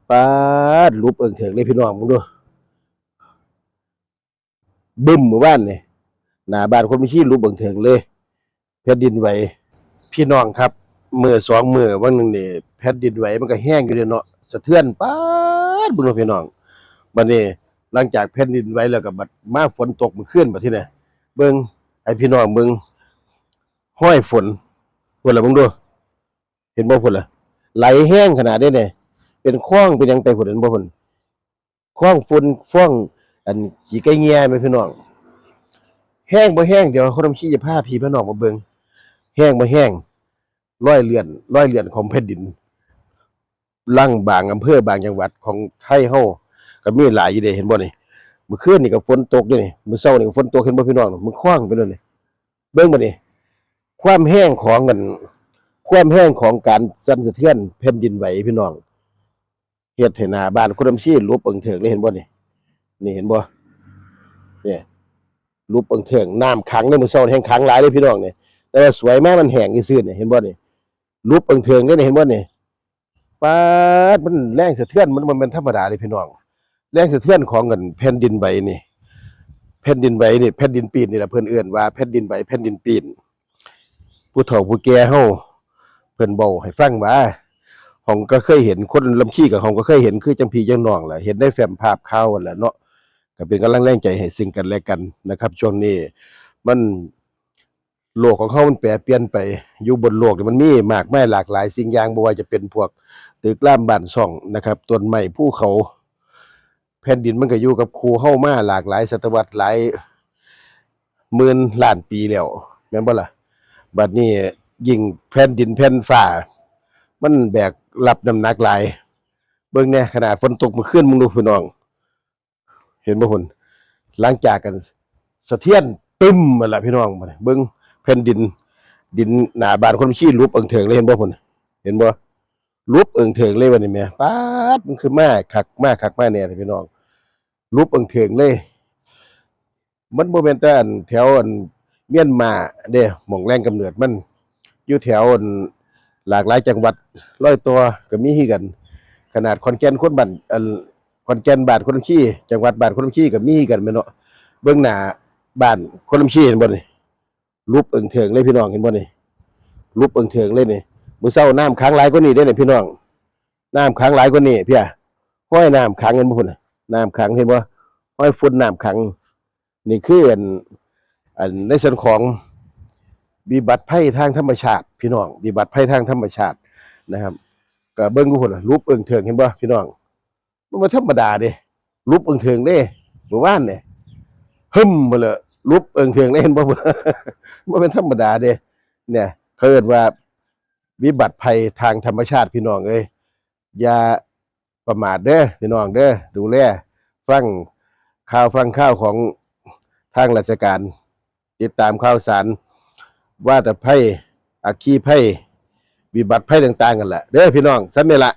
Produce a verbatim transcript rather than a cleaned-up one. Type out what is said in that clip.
ป๊าด หลุบเอิงเถิงเลยพี่น้อง มึงดู บึ้ม มื้อวานนี่ หน้าบ้านคนบัญชีหลุบเอิงเถิงเลย แผ่นดินไหว พี่น้องครับ มื้อสองมื้อหว่างหนึ่งนี่ แผ่นดินไหวมันก็แฮงอยู่เด้เนาะ สะเทือน ป๊าด บุญพี่น้อง บัดนี้ หลังจากแผ่นดินไหวแล้วก็บัดมาฝนตกมื้อคืน บัดทีนี้ เบิ่ง ให้พี่น้องเบิ่ง ฮอยฝน พุ้นล่ะ เบิ่งดู เห็นบ่ พุ้นล่ะ ไหลแฮงขนาดนี้เนี่ย เป็นคลองเป็นหยังไปพุ้น เห็นบ่พุ้น คลองฝน คลอง อัน ขี้ไก่เงี่ยแม่พี่น้อง แฮงบ่แฮง เดี๋ยวคนบัญชีจะพาพี่พาน้องมาเบิ่ง แฮงบ่แฮง รอยเลื่อน รอยเลื่อนของแผ่นดิน ลังบางอำเภอบางจังหวัดของไทยเฮาก็มีหลายอยู่เด้ เห็นบ่นี่ มื้อคืนนี่ก็ฝนตกเด้นี่ มื้อเช้านี่ก็ฝนตก เห็นบ่พี่น้อง มันคลองไปเลยนี่ เบิ่งบัดนี้ ความแฮงของกัน ความแฮงของการสั่นสะเทือนแผ่นดินไหวพี่น้อง เฮ็ดให้หน้าบ้านคนบัญชีหลุบเอิงเถิงเลย เห็นบ่นี่ นี่ เห็นบ่ นี่ หลุบเอิงเถิง น้ำขังเด้ มื้อเช้านี่แฮงขังหลายเลยพี่น้องนี่ แต่ว่าสวยมามันแห้งซื่อๆนี่ เห็นบ่นี่ หลุบเอิงเถิงเลยนี่ เห็นบ่นี่ ป๊าด มันแรงสะเทือน มันบ่แม่นธรรมดาเด้พี่น้อง แรงสะเทือนของกันแผ่นดินไหวนี่ แผ่นดินไหวนี่ แผ่นดินปีนนี่ล่ะ เพิ่นเอิ้นว่าแผ่นดินไหว แผ่นดินปีน ผู้เฒ่าผู้แก่เฮาเพิ่นเว้าให้ฟังว่า เฮาก็เคยเห็น คนลำชีก็ เฮาก็เคยเห็น คือจั่งพี่จั่งน้องแหละ เห็นในแฟ้มภาพข่าวนั่นแหละเนาะ ก็เป็นกำลังแรงใจให้ซึ่งกันและกันนะครับ ช่วงนี้มัน โลกของเฮามันแปรเปลี่ยนไป อยู่บนโลกนี่มันมีมากมายหลากหลายสิ่งอย่าง บ่ว่าจะเป็นพวกตึกรามบ้านช่องนะครับ ต้นไม้ภูเขา แผ่นดินมันก็อยู่กับคู่เฮามาหลากหลายศตวรรษ หลายหมื่นล้านปีแล้ว แม่นบ่ล่ะ บัดนี้ยิ่งแผ่นดินแผ่นฟ้า มันแบกรับน้ำหนักหลาย เบิ่งแหน่ ขนาดฝนตกมื้อคืน มึงดูพี่น้อง เห็นบ่พุ้น หลังจากกันสะเทือนตึ้มมาละพี่น้อง บัดนี้เบิ่งแผ่นดิน ดินหน้าบ้านคนบัญชีหลุบเอิงเถิงเลย เห็นบ่พุ้น เห็นบ่ หลุบเอิงเถิงเลยบัดนี้แหม ป๊าด มันคือมาคัก มาคักมาแน่แท้พี่น้อง หลุบเอิงเถิงเลย มันบ่แม่นแต่อันแถวอันเมียนมาเด้ หม่องแหล่งกำเนิดมัน อยู่แถวอันหลากหลายจังหวัดรอยต่อก็มีคือกัน ขนาดขอนแก่นคนบ้าน อัน ขอนแก่นบ้านคนลำชี จังหวัดบ้านคนลำชีก็มีคือกันแม่นเนาะ เบิ่งหน้าบ้านคนลำชี เห็นบ่นี่ หลุบเอิงเถิงเลยพี่น้อง เห็นบ่นี่ หลุบเอิงเถิงเลยนี่ มื้อเช้าน้ำขังหลายกว่านี้เด้นี่พี่น้อง น้ำขังหลายกว่านี้ เพีย ฮอยน้ำขัง เห็นบ่พุ้นน่ะ น้ำขัง เห็นบ่ ฮอยฝนน้ำขัง นี่คืออัน อันในส่วนของวิบัติภัยทางธรรมชาติพี่น้อง วิบัติภัยทางธรรมชาตินะครับ ก็เบิ่งดูพุ้นน่ะ หลุบเอิงเถิง เห็นบ่พี่น้อง มันบ่ธรรมดาเด้ หลุบเอิงเถิงเด้ มื้อวานนี่ หึ่ม มาเลย หลุบเอิงเถิงเลย เห็นบ่ บ่เป็นธรรมดาเด้ เนี่ย เขาเอิ้นว่าวิบัติภัยทางธรรมชาติพี่น้องเอ้ย อย่าประมาทเด้อพี่น้องเด้อ ดูแลฟังข่าวฟังข่าวของทางราชการ ติดตามข่าวสาร วาตภัย อัคคีภัย วิบัติภัยต่างๆ กันแหละเด้อพี่น้อง ส่ำนี้ละ